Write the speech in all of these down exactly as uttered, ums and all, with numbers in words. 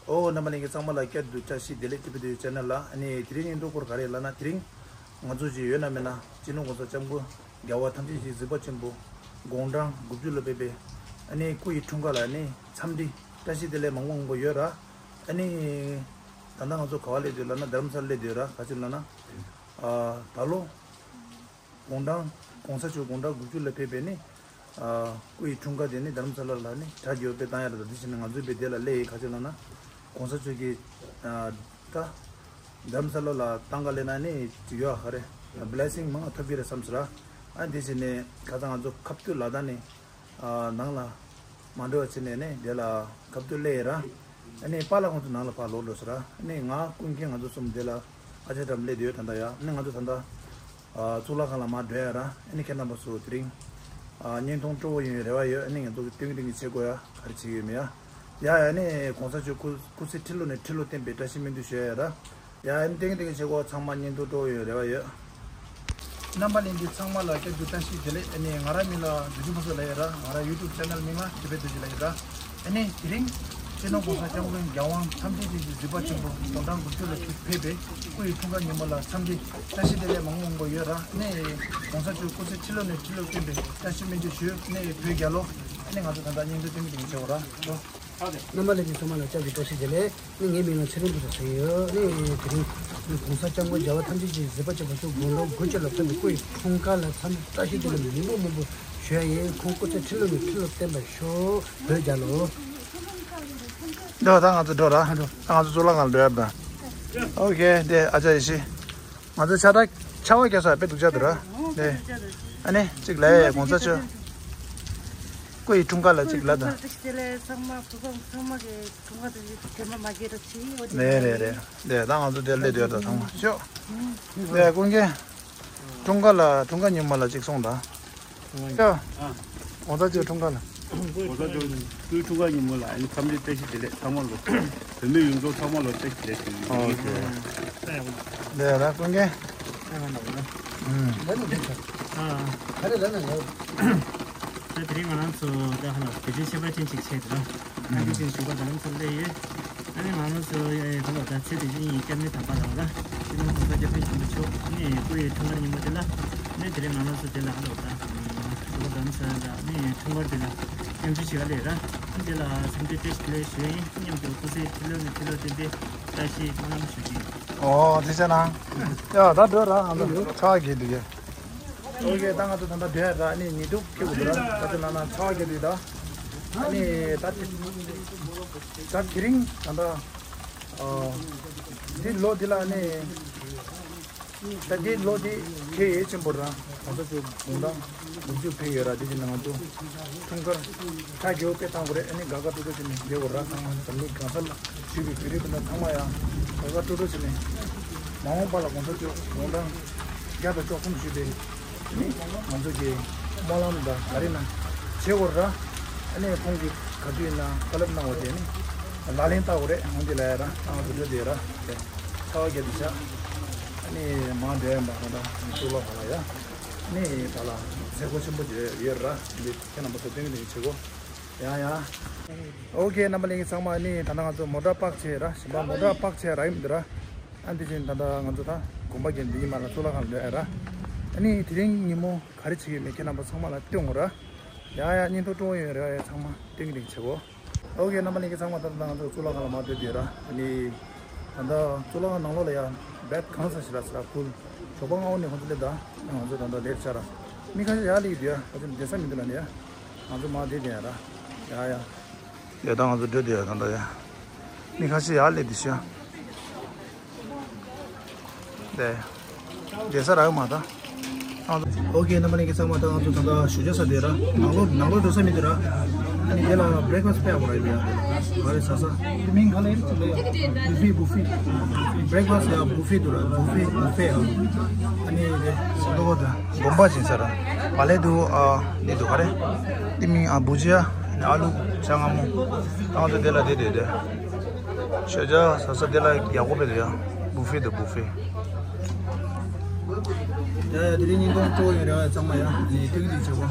ཨོ། རྣམ་པ་ལྷན་རྒྱས་ཚང་མ་ལ་བསྐྱར་དུ་བཀྲ་ཤིས་བདེ་ལེགས། ཊི་བི་དུ་ཆེ་ནལ་ལ། ཨ་ནི་དེ་རིང་ཉིན་ཐོ་སྐོར་ག་རེ་ལབ་ན། དེ་རིང་ང་ཚོ་ཅིག་ཡོད་ན་མེད་ན་སྤྱི་ནོར་༸གོང་ས་༸སྐྱབས་མགོན་རྒྱལ་བ་ཐམས་ཅད་ཀྱི་གཟིགས་པ་ཆེན་པོ་དགུང་གྲངས་དགུ་བཅུ་ལ་ཕེབས་པའི་ཨ་ནི་སྐུ་ཡི་འཁྲུངས་སྐར་ལ་ཨ་ནི་འཚམས་འདྲི་བཀྲ་ཤིས་བདེ་ལེགས་མང་པོ་མང་པོ་ཡོད་ར། ཨ་ནི་ད་ལྟ་ང་ཚོ་ག་པར་སླེབས་འདུག་ལབ་ན་རྡ་རམ་ས་ལ་སླེབས་འདུག་ར། ག་ཅི་ལབ་ན་ཨ་ད་ལོ་དགུང་གྲངས་༸གོང་ས་མཆོག་དགུང་གྲངས་དགུ་བཅུ་ལ་ཕེབས་པའི་ནི་ཨ་སྐུ་ཡི་འཁྲུངས་སྐར་དེ་ནི་རྡ་རམ་ས་ལ་ལ་ནི་གྲ་རྒྱས་པོ་དཔེ་བཏང་ཡ་ར། ད་དེ་བཞིན་ང་ཚོའི་བོད་སྡེ་ལ་སླེབས་ཡི་ག་ཅི་ལབ་ན་༸གོང་ས་མཆོག་གི་ཨ་ད་རྡ་རམ་ས་ལ་ལ་བཏང་ག་ལེ་ན་ནི་ཅིག་ཡོད་ཨ་ག་རེ་བི་ལེ་སིང་མང་ང་ཐོབ་ཀྱི་རེད་བསམ་ཟེར་ར། ཨ་དེ་བཞིན་ནི་ཁ་སང་ང་ཚོ་ཁ་ཐུག་ལ་ད་ནི་ཨ་ནང་ལ་མ་འགྲོ་བ་བྱས་ནས་ནི་དེ་ལ་ཁ་ཐུག་སླེབས་ཡི་ར། ཨ་ནི་པཱ་ལགས་ཁོང་ཚོ་ནང་ལ་ཕར་ལོག་འགྲོ་ཟེར་ར། ཨ་ནི་ང་ཀུན་མཁྱེན་ང་ཚོ་གསུམ་དེ་ལ་ཨ་ཅག་འགྲམ་སླེབས་བསྡད་ཡོད་ད་ལྟ་ཡ། ཨ་ནི་ང་ཚོ་ད་ལྟ་ཨ་གཙུག་ལག་ཁང་ལ་མར་འགྲོ་ཡ་ར། ཨ་ནི་ཁྱེད་རྣམ་པ་ཚོ་དེ་རིང་ཨ་བརྙན་ཐུང་སྤྲོ་བོ་ཡོང་བའི་རེ་བ་ཡོད། ཨ་ནི་ང་ཚོ་གི་སྟོན་གི་སྟོན་གི་བྱེད་དགོས་ཡ་ག་རེ་བྱེད་ཀྱི་ཡོད་མེད་ཡ། ཡ་ཡ་ནི་༸གོང་ས་མཆོག་སྐུ་སྐུ་ཚེ་ཁྲི་ལོ་ནས་ཁྲི་ལོ་བརྟན་པའི་བཀྲ་ཤིས་སྨོན་འདུན་ཞུ་ཡ་ཡ་ར། ཡ་ཨ་ནི་སྟོན་གི་སྟོན་གི་བྱེད་དགོས། ཚང་མ་བརྙན་ཐུང་སྤྲོ་བོ་ཡོང་བའི་རེ་བ་ཡོད། རྣམ་པ་ལྷན་རྒྱས་ཚང་མ་ལ་བསྐྱར་དུ་བཀྲ་ཤིས་བདེ་ལེགས། ཨ་ནི་ང་རང་མིང་ལ་རྡོ་རྗེ་ཕུན་ཚོགས་ལབ་ཡོད་ར། ང་རང་ཡུ་ཊུབ་ཆེ་ནལ་མིང་ལ་ཊི་བི་དུ་ཆེ་ལབ་ཡོད་ར། ཨ་ནི་དེ་རིང་སྤྱི་ནོར་༸གོང་ས་༸སྐྱབས་མགོན་རྒྱལ་དབང་ཐམས་ཅད་མཁྱེན་ཅིང་གཟིགས་པ་ཆེན་པོ་དགུང་གྲངས་དགུ་བཅུ་ལ་ཕེབས་པའི་སྐུ་ཡི་འཁྲུངས་སྐར་ཉིན་མོ་ལ་འཚམས་འདྲི་བཀྲ་ཤིས་བདེ་ལེགས་མང་པོ་མང་པོ་ཡོད་ར། ཨ་ནི་༸གོང་ས་མཆོག་སྐུ་ཚེ་ཁྲི་ལོ་ནས་ཁྲི་ལོ་བརྟན་པའི་བཀྲ་ཤིས་སྨོན་འདུན་ཞུ། ཨ་ནི་བོད་རྒྱལ་ལོ། ཨ་ནི་ང་ཚོ་ད་ལྟ་བརྙན་ཐུང་སྟོན་གི་སྟོན་གི་བྱེད་དགོས་ར། རྣམ་པ་ལྷན་རྒྱས་ཚང་མ་ལ་བསྐྱར་དུ་བཀྲ་ཤིས་བདེ་ལེགས། ནི་ངའི་མིང་ལ་ཚེ་རིང་ཕུན་ཚོགས་ཟེར་གྱི་ཡོད། ནི་དེ་རིང་༸གོང་ས་༸སྐྱབས་མགོན་རྒྱལ་བ་ཐམས་ཅད་མཁྱེན་ཅིང་གཟིགས་པ་ཆེན་པོ་མཆོག་དགུང་ལོ་དགུ་བཅུ་ལ་ཕེབས་པའི་སྐུ་ཡི་འཁྲུངས་སྐར་ལ་འཚམས་འདྲི་བཀྲ་ཤིས་བདེ་ལེགས་མང་པོ་མང་པོ་ཞུ་ཡ་ཡིན། ཁོང་སྐུ་ཚེ་ཁྲི་ལོ་ནས་ཁྲི་ལོ་བརྟན་པར་ཤོག་བོད་རྒྱལ་ལོ། འགྲོ་ད་ང་ཚོ་འགྲོ་ར། ད་ང་ཚོ་གཙུག་ལག་ཁང་ལ་འགྲོ་ཡ་ད། ཨོ་ཁེ། དེ་ཨ་ཅག་ཡེ་ཤེས། ང་ཚོ་ཕྱག་རྟགས་ཕྱག་པ་རྒྱག་ས་དཔེ་སྡུག་ཅག་འདུག་ར། ནས་ཨ་ནི་གཅིག་ལབ་ཡ། གོང་ས་མཆོག་སྐུ་ཡི་འཁྲུངས་སྐར་ལ་གཅིག་ལབ་དང་། དེ་ལས་ཚང་མ་བུ་ཚང་ཚང་མ་གི་འཁྲུངས་སྐར་དེ་དེ་མ་མ་གི་ར་ཆི་ཡོད་དེ། རེད་རེད་རེད། དེ་ད་ང་ཚོ་དེར་སླེབས་བསྡད་ཡོད་ད་ཚང་མ་ཤོག་དེ་ཀུན་མཁྱེན། འཁྲུངས་སྐར་ལ་འཁྲུངས་སྐར་ཉིན་མོ་ལ་གཅིག་སོང་དང་། ཤོག་གོང་ས་མཆོག་འཁྲུངས་སྐར་ལ། གོང་ས་མཆོག་སྐུའི་འཁྲུངས་སྐར་ཉིན་མོ་ལ་ཨ་ནི་འཚམས་འདྲི་བཀྲ་ཤིས་བདེ་ལེགས། ཚང་མ་ལོ། བོད་མི་ཡོངས་རྫོགས་ཚང་མ་ལོ་བཀྲ་ཤིས་བདེ་ལེགས་ཞུ་ཡིན། ཨོ་ཁེ། འདི་ལ་ཀུན་མཁྱེན། ཨ་ལ་ལ། ཨུམ། ལ་ནི་འདི་ཚོ། ཨ། ག་རེ་ལ་ན་ལ། ད་དེ་རིང་ང་རང་ཚོ་ད་ཧ་ལ་དེ་རིང་ཁྱད་པར་ཅན་ཅིག་བྱས་འདུག་ལ། ཨ་ནི་ཅིག་བཞུགས་སྒར་རྡ་རམ་ས་ལ་སླེབས་ཡོད། ཨ་ནི་ང་རང་ཚོ་ཡ་ཡ་ད་ལོ་ད་ཚེ་འདི་ཕྱི་གཉིས་སྐྱབས་གནས་དམ་པ་ལ་ལ། སྤྱི་ནོར་གོང་ས་སྐྱབས་མགོན་ཆེན་པོ་མཆོག་ནི་སྐུ་ཡི་འཁྲུངས་སྐར་ཉིན་མོ་དེ་ལ། ནི་དེ་རིང་ང་རང་ཚོ་དེ་ལ་ཧ་ལ་ད་བཞུགས་སྒར་རྡ་རམ་ས་ལ་ནི་འཁྲུངས་སྐར་དེ་ལ་མཉམ་ཞུགས་བྱེད་ག་སླེབས་ར། དེ་ལ་འཚམས་འདྲི་བཀྲ་ཤིས་བདེ་ལེགས་ཞུ་ཡིན། མཉམ་དུ་སྐུ་ཚེ་ཁྲི་ལོ་ནས་ཁྲི་ལོ་བརྟན་པའི་བཀྲ་ཤིས་སྨོན་ལམ་ཞུ་རྒྱུ་ཡིན། ཨོ་དེ་བྱས་ན། ཡ་ད་འགྲོ་ར་ཨ་ལོ་ཕྱག་རྒྱས་འདུག་གས། ཨོ་ཁེ། ད་ང་ཚོ་ད་ལྟ་འགྲོ་ཡ་ར། ཨ་ནི་ཉི་གདུགས་ཁེལ་འདུག་ར། ད་ཚོ་ན་ན་ཚ་བ་རྒྱག་དུས་ད། ཨ་ནི་ད་དེ་ད་དེ་རིང་ད་ལྟ་ཨ་འདི་ལོ་འདི་ལ་ཨ་ནི་ད་འདི་ལོ་འདི་ཁེ་ཡེ་ཆེན་པོ་ར། གོང་ས་མཆོག་དགུང་གྲངས་དགུ་བཅུ་ཕེབས་ཡོད་ར། དེ་བཞིན་ང་ཚོ་འཁྲུངས་སྐར་ཁ་རྒྱལ་པོ་དཔེ་བཏང་དགོས་རེད། ཨ་ནི་དགའ་དགའ་སྤྲོ་སྤྲོ་བྱས་ནས་རྒྱལ་བོ་ར། ཚང་མ་འཛམ་གླིང་གང་ས་ལ་བཞུགས་པའི་བོད་རིགས་སྤུན་ཟླ་ཚང་མ་ཡང་དགའ་དགའ་སྤྲོ་སྤྲོ་བྱས་ནས་མ་འོངས་པ་ལ་གོང་ས་མཆོག་དགུང་གྲངས་བརྒྱ་དང་བཅུ་གསུམ་བཞུགས་པའི་ནི་ང་ཚོ་གི་སྨོན་ལམ་དང་ག་རེ་ན་བྱེད་དགོས་ར། ཨ་ནི་ཁོང་གིས་ག་དུས་ཡིན་ན་བཀའ་སློབ་གནང་བ་དེ་ནི་ལག་ལེན་བསྟར་དགོས་རེད། འོང་དེ་ལ་ཡ་ར་ང་ཚོ་འགྲོ་དེ་ར་དེ་ཚ་བ་རྒྱག་དུས་ཤག་ཨ་ནི་མ་འདྲ་ཡ་མ་ར་ད་ནི་གཙུག་ལག་ཁང་ལ་ཡ་ནི་ད་ལ་མཛད་སྒོ་ཆེན་པོ་བརྗོད་ཡོད་ར། འདི་ཁྱེད་རྣམ་པ་ཚོ་སྟོན་གི་འདུག་གི་བྱེད་སྒོ་ཡ་ཡ། ཨོ་ཁེ། རྣམ་པ་ལྷན་རྒྱས་ཚང་མ་ནི་ད་ལྟ་ང་ཚོ་མོ་ཊ་པག་བྱས་ར། ཞིང་པ་མོ་ཊ་པག་བྱས་ར་ཡིན་འདི་ར། ཨ་འདི་བཞིན་ད་ལྟ་ང་ཚོ་ད་དགོན་པ་གི་འདི་ཉི་མ་ལ་གཙུག་ལག་ཁང་ལ་འགྲོ་ཡ་ར། ཨ་ནི་དེ་རིང་ཉིན་མོ་ག་རེ་བྱེད་ཀྱི་མེད་ཁྱེད་རྣམ་པ་ཚང་མ་ལ་སྟོན་དགོས་ར། ཡ་ཡ་བརྙན་ཐུང་སྤྲོ་བོ་ཡོད་རེད་བ། ཡ་ཚང་མ་སྟོན་གི་རེད་བྱེད་གོ། ཨོ་ཁེ། རྣམ་པ་ལྷན་རྒྱས་ཚང་མ་ད་ལྟ་ང་ཚོ་གཙུག་ལག་ཁང་ལ་མར་སྡོད་དེ་ར། ཨ་ནི་ད་ལྟ་གཙུག་ལག་ཁང་ནང་ལོགས་ལ་ཡ་བེད་གང་ས་ཞིག་ལ་ས་ཁུལ་ཞོགས་པ་སྔ་པོ་ནས་ཁོང་ཚོ་སླེབས་ད་ང་ཚོ་ད་ལྟ་སླེབས་ཤག་ར། མི་ཁ་ཤས་ཡར་སླེབས་ཀྱི་འདུག་ཡ། ཁ་ཤས་བསྡད་ས་མི་འདུག་ལབ་ནས་ཡ། ང་ཚོ་མར་བསྡད་དེ་ཡ་ར། ཡ་ཡ། ཡ་ད་ང་ཚོ་འགྲོ་དེ་ཡ་ད་ལྟ་ཡ། མི་ཁ་ཤས་ཡར་སླེབས་དེ་ཤག་དེ། བསྡད་ས་རག་གི་མ་ད། ཨོ་ཁེ། རྣམ་པ་ལྷན་རྒྱས་ཚང་མ་ད་ང་ཚོ་ད་ལྟ་བཞུགས་ས་དེ་ར། ནང་ལོགས་ནང་ལོགས་འགྲོ་ས་མི་འདུག་ར། ཨ་ནི་དེ་ལ་བྷི་རེག་ཕ་སི་ཕེབས་དགོས་ར་ཡ། ག་རེ་ཟ་ས། དེ་མིང་ག་རེ་རེད། བུ་ཕེ་བུ་ཕེ། བྷི་རེག་ཕ་སི་ཡ་བུ་ཕེ་འདུག་ར། བུ་ཕེ་བུ་ཕེ་ཡ། ཨ་ནི་དེ་ཟ་འདུག་གོ་ད། དགོན་པ་ཅིག་ཟེར་ར། ང་ལས་འདུག་ཨ་འདི་འདུག་ག་རེ། འདི་མིང་ཨ་བུ་ཇི་ཡ། ཨ་ནི་ཨ་ལུ་ཇ་མངར་མོ། ང་ཚོ་དེ་ལ་དེ་དེ་དེ། ཞོགས་ཇ་ཟ་ས་དེ་ལ་ཡག་པོ་དཔེ་འདུག་ཡ། བུ་ཕེ་འདུག་བུ་ཕེ། ཡ་ཡ་དེ་རིང་ཉིན་གུང་སྤྲོ་ཡོད་རེད་བ། ཚང་མ་ཡ་ནི་ཏིག་ཏིག་བྱེད་གོ།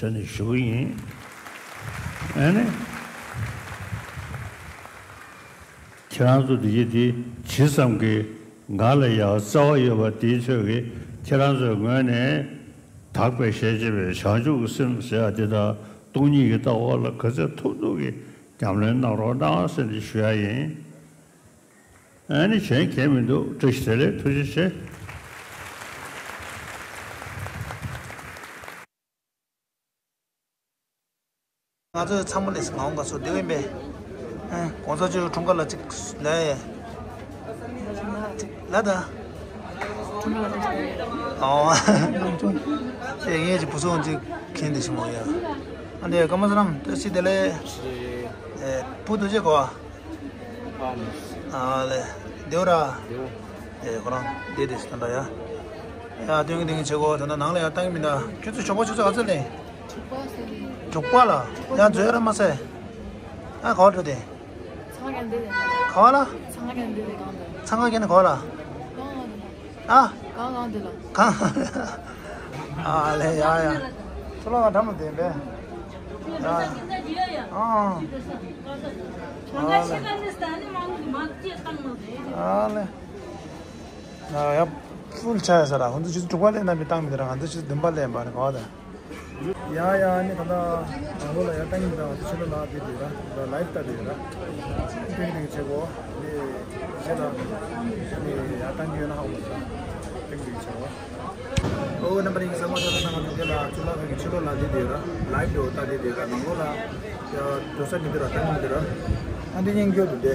ཟེར་ནས་ཞུ་གི་ཡིན། ཨ་ནི། ཁྱེད་རང་ཚོ་འདི་གི་འདི་ཇི་ཙམ་གྱིས་ང་ལ་ཡང་རྩ་བ་ཡོད་པ་དེའི་ཚོད་ཀྱིས་ཁྱེད་རང་ཚོའི་ངོས་ནས་དག་པའི་ཞལ་ལྕེ་བའི་བྱང་ཆུབ་ཀྱི་སེམས་ཟེར་ཡ་འདི་དང་སྟོང་ཉིད་ཀྱི་ལྟ་བ་ལ་ག་ཚོད་ཐུབ་ཐུབ་ཀྱིས་ཉམས་ལེན་གནང་རོགས་གནང་ཟེར་ནས་ཞུ་ཡ་ཡིན། ཨ་ནི་གཞན་གང་མི་འདུག་བཀྲ་ཤིས་བདེ་ལེགས། ཐུགས་རྗེ་ཆེ། ང་ཚོ་ཚང་མ་ལས་ང་འོང་ག་ཚོ་བདེ་བ་ཡིན་པས། ཨ། གོང་ས་མཆོག་འཁྲུངས་སྐར་ལ་ཅིག་ལ་ཡ། ལ་ད། ཨོ། ཨེ་ངས་ཅིག་བུ་ཚོ་ཅིག་མཁྱེན་བསྡད་ཤི་མོ་ཡ། ཨ་འདྲས་ཀརྨ་བཟང་རྣམས་བཀྲ་ཤིས་བདེ་ལེགས། ཨེ་བུ་དུ་ཅེ་གོ། ཨ་ལེ། བདེ་བོ་ར། བདེ་བོ། ཨེ་ཁོ་རང་བདེ་བདེ་ཞིག་ད་ཡ། ཡ་སྟོན་གི་སྟོན་གི་བྱེད་གོ། ད་ནང་ལ་ཡ་བཏང་གི་མི་འདུག་ཁྱོད་ཚོ་ཞོགས་པ་ཆུ་ཚོད་ག་ཚོད་ལེན། དྲུག་པ་ལ། ཡ་འཛོལ་ར་མ་ཟེར། ཨ་ག་བ་འགྲོ་དེ། ཚང་ག་འདི་རེད། ག་བ་ལ། ཚང་ག་འདི་རེད་གང་འདི། ཚང་ག་གན་ག་བ་ལ། ཨ། གང་གང་འདི་ལ། གང་། ཨ་ལེ་ཡ་ཡ། ཚུར་ལ་ང་འགྲམ་ལ་བསྡད་པས། ཡ། ཨ། ཨ་ལེ། ཨ་ལེ། ཡ་ཕུལ་ཆ་ཡ་ས་ར། ཁོང་ཚོ་ཆུ་ཚོད་དྲུག་པ་ལེན་ན་མི་བཏང་མི་དེ་ར། ང་ཚོ་ཆུ་ཚོད་བདུན་པ་ལེན་པ་རེད་ག་བ་དང་། ཡ་ཡ་ནི་ད་ལྟ་ང་ཚོ་ལ་ཡ་བཏང་གི་མི་འདུག་ང་ཚོ་ཕྱི་ལོགས་ལ་བསྡད་དེ་ར། ལའིབ་ལྟ་དེ་ར། ཏིང་ཏིང་བྱེད་གོ། ནི་ཕྱི་ལ་ནི་ཡ་བཏང་གི་ཡོད་ན་ཧ་གོ་མ་ར། ཏིང་ཏིང་བྱེད་གོ། ཨོ་རྣམ་པ་རིང་གི་ས་མ་ཐོ་ན་ང་ཚོ་དེ་ལ་ཚུར་ལ་ཁ་གི་ཕྱི་ལོགས་ལ་བསྡད་དེ་ར། ལའིབ་ལྟ་དེ་དེ་ར། ནང་ལོགས་ལ་ཡ་འགྲོ་ས་མི་འདུག་ར། བཏང་གི་མི་འདུག་ར། ཨ་འདི་སྙིང་རྗེ་འདུག་དེ།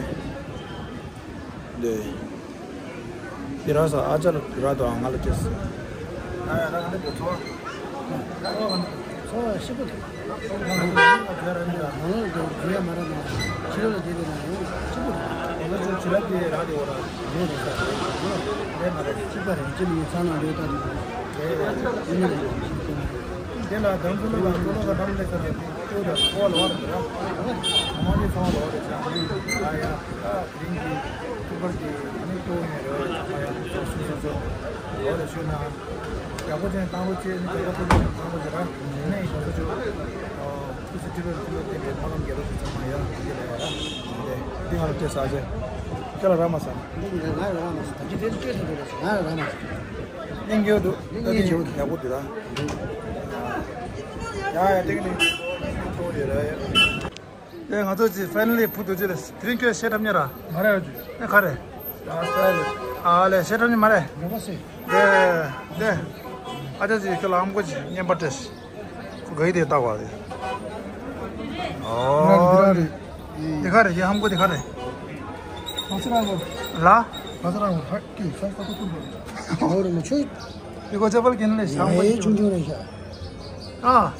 འདི། འདི་ར་ས་ཨ་ཅག་ལ་ར་དོ་ང་ལ་ཅེས། ཨ་ཡ་ད་ག་འདི་འདི་ཚོ། ཚོ་ཤི་པོ། ང་ལ་འདི་འདི་མ་ར་ན་ཤི་ལ་འདི་འདི་ན་ཡོང་ཤི་པོ། ང་ཚོ་ཆུ་ལ་འདི་ར་དེ་འོ་ར། རེད་མ་རེད་ཤི་པ་རེད། ཅི་ནི་ཚ་ན་འདོད་ད་འདི་འདི་ལ་དམ་ཚོ་ལ་ཚོ་ལ་དམ་ལས་ས་རེད། ཚོ་ལ་ཚོ་ལ་བ་རེད་ར། ང་ནི་ཚོ་ལ་བ་རེད་ཤ་ཨ་ཡ། ཨ་དེ་རིང་གི་ཐུག་པར་གྱི་ཨ་ནི་གཙོ་བོ་ནས་རེ་བ་ཡོད་ཚང་མ་ཡང་སོ་སོ་སོ་སོ་ལོ་རེ་ཞུ་ན་ཡག་པོ་ཅན་བཏང་རོགས་བྱེད། ནི་རྒྱལ་ཁབ་ཐུག་པར་བཏང་རོགས་བྱེད་ར། ནས་ཡིན་ཚོ་ཆུ་ཨོ་ཐུགས་སུ་ཐུག་པར་ཐུག་པར་བསྟན་པའི་ཕ་རོལ་རྒྱལ་ལོ་ཚོ་ཚང་མ་ཡང་འདི་ལས་ཡ་ར། འདི་འདི་ང་ལ་སྤྲད་ས་ཅེ་ཁྱེད་ལ་ར་མ་ས། འདི་ང་ལ་ར་མ་ས། ད་ཅི་དེ་སྤྲད་ཐུབ་རེད་ང་ལ་ར་མ་ས། སྙིང་རྗེ་འདུག་ད་འདི་ཡག་པོ་འདུག་ར། ཡ་ཡ་ཏིག་ནི་ཐུག་རེད་ར་ཡ། ཨེ་ང་ཚོ་ཅི་ཕའི་ནལ་ལི་བུ་དུ་ཅི་རེད། དེ་རིང་ཁྱོད་བཤད་ཐབས་ཉེ་ར། མ་རེད་ཨ་ཅུ། ཨེ་ག་རེ། ཨ་ལས་བཤད་ཐབས་ཉེ་མ་རེད། ངོ་མ་སེ། དེ་དེ། ཨ་ཅག་ཅི་ཁྱོད་ལ་ཨམ་གོ་ཅི་བརྙན་པར་སྤྲད། ཁོ་ག་ཡི་དེ་ལྟ་བ་རེད། ཨོ། འདི་ག་རེད། ཡི་ཧམ་གོ་འདི་ག་རེད། ང་ཚོ་རང་གོ། ལ། ང་ཚོ་རང་གོ་ཧ་ཀི་ས་ས་ཏུ་ཏུ་འགྲོ། ཨོ་རེད་མ་ཆོད། འདི་གོ་ཅ་པལ་གྱིན་ལས་ཤ་མ་ཡེ་ཆུང་ཆུང་རེད་ཤ། ཨ།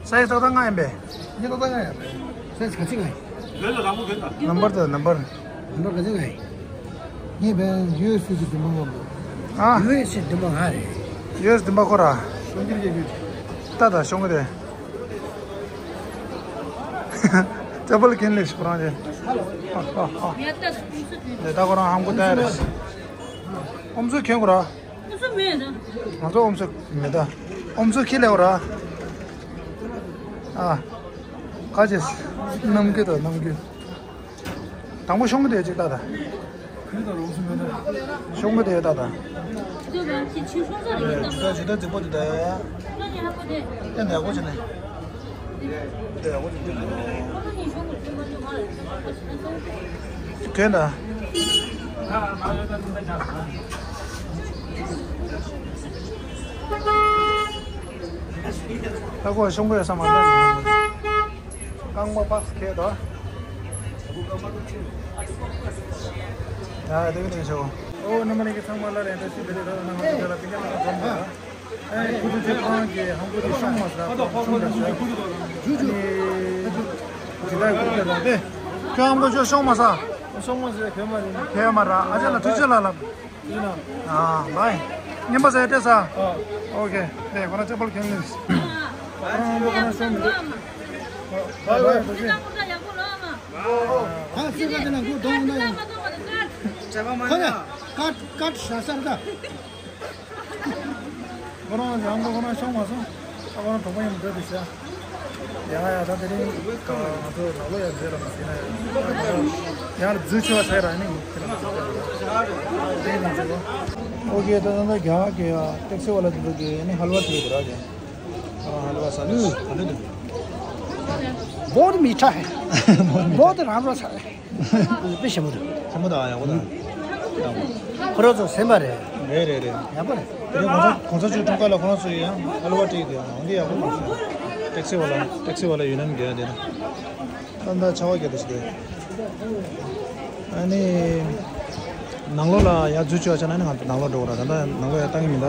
སའི་ཏག་ཏག་ང་ཡིན་པས། ངས་ཏག་ཏག་ང་ཡིན་པས། སའི་ག་ཚི་ང་ཡིན། ནམ་བར་དང་ནམ་བར། ནམ་བར་ག་ཚི་ང་ཡིན། ངས་བས་ཡུ་ཨེས་སི་གི་འདུན་པ་ངོམ་འདུག་ཨ། ཡུ་ཨེས་སི་འདུན་པ་ང་རེད། ཡུ་ཨེས་འདུན་པ་ཁོ་ར། ཤོང་གི་རྒྱལ་རྒྱུད། ཏག་ཏག་ཤོང་གི་དེ། ཅ་པལ་གྱིན་ལས་ཤ་ཁོ་རང་རེད། ཨ་ཨ་ཨ། ལས་ད་ཁོ་རང་ཧམ་གོ་ད་རེད། ཨོམ་སྲུ་གྱོན་གོ་ར། ཨོམ་སྲུ་མེད་ད། ང་ཚོ་ཨོམ་སྲུ་མེད་ད། ཨོམ་སྲུ་ཁྱི་ལེའོ་ར། ཨ། ཁ་ཅེས། ནམ་རྒྱུན་དང་ནམ་རྒྱུན། དང་པོ་ཤོང་གི་དེ་ཅིག་ལྟ་ད། ཤོང་གི་དེ་ལྟ་ད། ཇི་ལྟར་ཇི་ལྟར་རྫིག་པོ་དེ་ད་ཡ། ཡ་ནག་པོ་ཅི་ནས། དེ་ཡག་པོ་ཅིག་འདུག་གན་ད། ད་ཁོ་ཤོང་གི་ཡོད་ས་མ་རེད། རྐང་པ་པགས་ཁེལ་དོ། ཡ་དེ་གི་དེ་ཆོ། ཨོ་རྣམ་པ་ལྷན་རྒྱས་ཚང་མ་ལ་རེ་བཀྲ་ཤིས་བདེ་ལེགས། ད་ནང་ང་ཚོ་དེ་ལ་དེ་ག་ནང་འཛོམས་པ། ཨེ་ཁུ་ཚུར་ཚེ་ཁོ་རང་གི་ཧམ་ཁུ་དེ་ཤོང་མ་ཟ། ཤོང་མ་ཟ། ཇུ་ཇུ། ཇི་ལྟར་ཁུ་ཚུར་ལ་དེ། ཁྱོད་ཧམ་ཁུ་ཤོ་ཤོང་མ་ཟ། ཤོང་མ་ཟ་ཁྱོད་མ་རེད། ཁྱོད་མ་ར་ཨ་ཅག་ལ་ཐུགས་རྗེ་ལ་ལབ། ཡིན་ན། ཨ་བའི། ཉན་པ་ཟ་ཡ་སྤྲད་ས། ཨ། ཨོ་ཁེ། དེ་ཁོ་རང་ཅ་པལ་གྱོན་ལེ། ཁོ་རང་ཧམ་ཁུ་ཁོ་རང་ཤོང་མི་འདུག་བའི་བའི་བའི། ཨ་སི་ཀ་དེ་ན་ཁུ་གདོང་ན་ཡང་། ཁོ་ན་ཀ་ཀ་ཤ་སར་ད། ཁོ་རང་ཡང་ཁོ་ཁོ་རང་ཤོང་མ་སོང་། ཨ་ཁོ་རང་གྲོགས་པོ་ཡིན་འདོད་དེ་ཤ། ཡ་ཡ། ད་དེ་རིང་ང་ཚོ་ནང་ལོགས་ཡར་འཛུལ་ར་མ་ཟིན་ན་ཡང་ཡར་འཛུལ་ཆོག་ཟེར་ར་ནི་ངས་ཁྱེད་རང་ཚོ་དེ་ནས་འཛུལ་བ། ཨོ་ཁེ། ད་ད་ད་རྒྱ་གི་ཊེག་སི་ཝ་ལ་དེ་ཚོ་གི་ནི་ཧལ་ཝ་སྤྲད་དེ་ར་རྒྱ། ཨ་ཧལ་ཝ་ཟ་ནི་ག་ལེ་འདུག बहुत मीठा है। बहुत राम्रो छ। དཔེ་ཞིམ་པོ་འདུག་ཞིམ་པོ་འདུག་ཨ། ཡག་པོ་འདུག་ཁོ་རང་ཚོ་སེམས་པ་རེད། རེད་རེད་རེད། ཡག་པོ་རེད། དེ་རིང་གོང་ས་གོང་ས་མཆོག་འཁྲུངས་སྐར་ལ་ཁོ་རང་ཚོ་ཡང་ཧལ་ཝ་སྤྲད་དེ་ཡང་འདི་ཡག་པོ་མ་སོང་། ཊེག་སི་ཝ་ལ་ཊེག་སི་ཝ་ལ་ཡུན་ནན་གྱི་དེ་ན་ད་ད་ཆར་པ་བརྒྱབ་དེ་ཞིག་རེད། ཨ་ནི་ནང་ལོགས་ལ་ཡར་འཛུལ་ཆོག་ཆ་ན་ནི་ང་ཚོ་ནང་ལོགས་འགྲོ་དགོས་ར། ད་ད་ནང་ལོགས་ཡར་བཏང་གི་མིན་ད།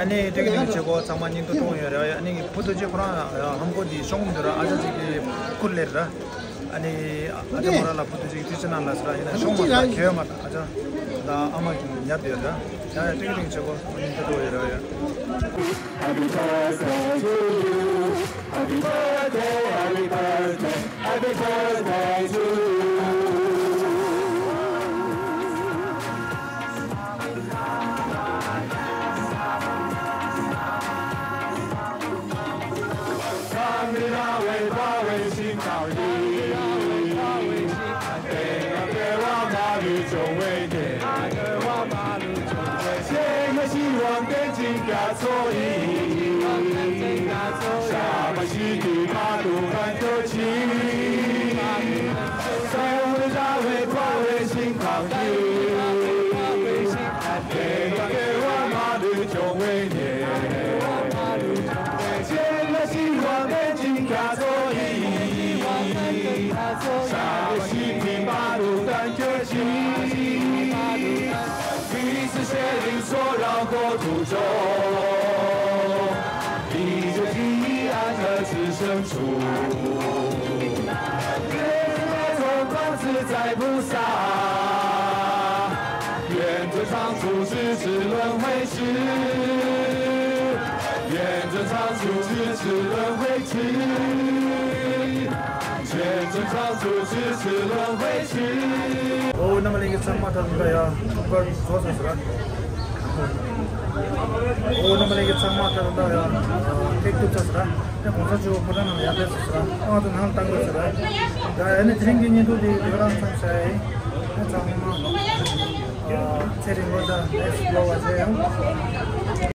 ཨ་ནི་ཏིག་ཏིག་བྱེད་སྒོ་ཚང་མ་སྙིང་ཐག་གཏོང་ཡོད་རེད། ཨ་ནི་བུ་ཐུ་ཅི་ཁོ་རང་ཧམ་གོ་དེ་ཤོང་མི་འདུག་ར། ཨ་ཅག་ཅིག་གི་ཁུར་ལེར་ར། ཨ་ནི་ཨ་ཅག་མོ་ར་ལ་བུ་ཐུ་ཅི་གི་ཐུགས་ཆེ་གནང་ལ་ཟེར་ར། ཡིན་ན་ཤོང་མ་ཐག་གེ་ཡོད་མ་ཐག་ཨ་ཅག་ད་ཨ་མ་ཉར་དེ་ཡོད་ར། ཡ་ཡ་ཏིག་ཏིག་བྱེད་སྒོ་སྙིང་ཐག་གཏོང་ཡོད་རེད། ཡ། Happy birthday to you. Happy birthday, happy birthday. Happy birthday to you. ཨོ་རྣམ་པ་ལྷན་རྒྱས་ཚང་མ་ད་ལྟ་ཡ་ཐུགས་ཁུར་བཟོ་ཚར་ཟེར་ར། ཨོ་རྣམ་པ་ལྷན་རྒྱས་ཚང་མ་ད་ལྟ་ཡ་ཐུགས་ཐུབ་ཚར་ཟེར་ར། ཡ་གོང་ས་མཆོག་ཕོ་བྲང་ནང་ལ་ཡར་ཕེབས་ཚར་ཟེར་ར། ཨ་ང་ཚོ་ནང་ལ་བཏང་དགོས་ཟེར་ར། ད་ཡ་ནི་དེ་རིང་གི་བརྙན་ཐུང་དེ་དེ་ག་རང་མཚམས་བཞག་ཡིན། ཚང་མ་ཚེ་རིང་ལོ་ལྟར་next vlog ལ་མཇལ་ཡོང་།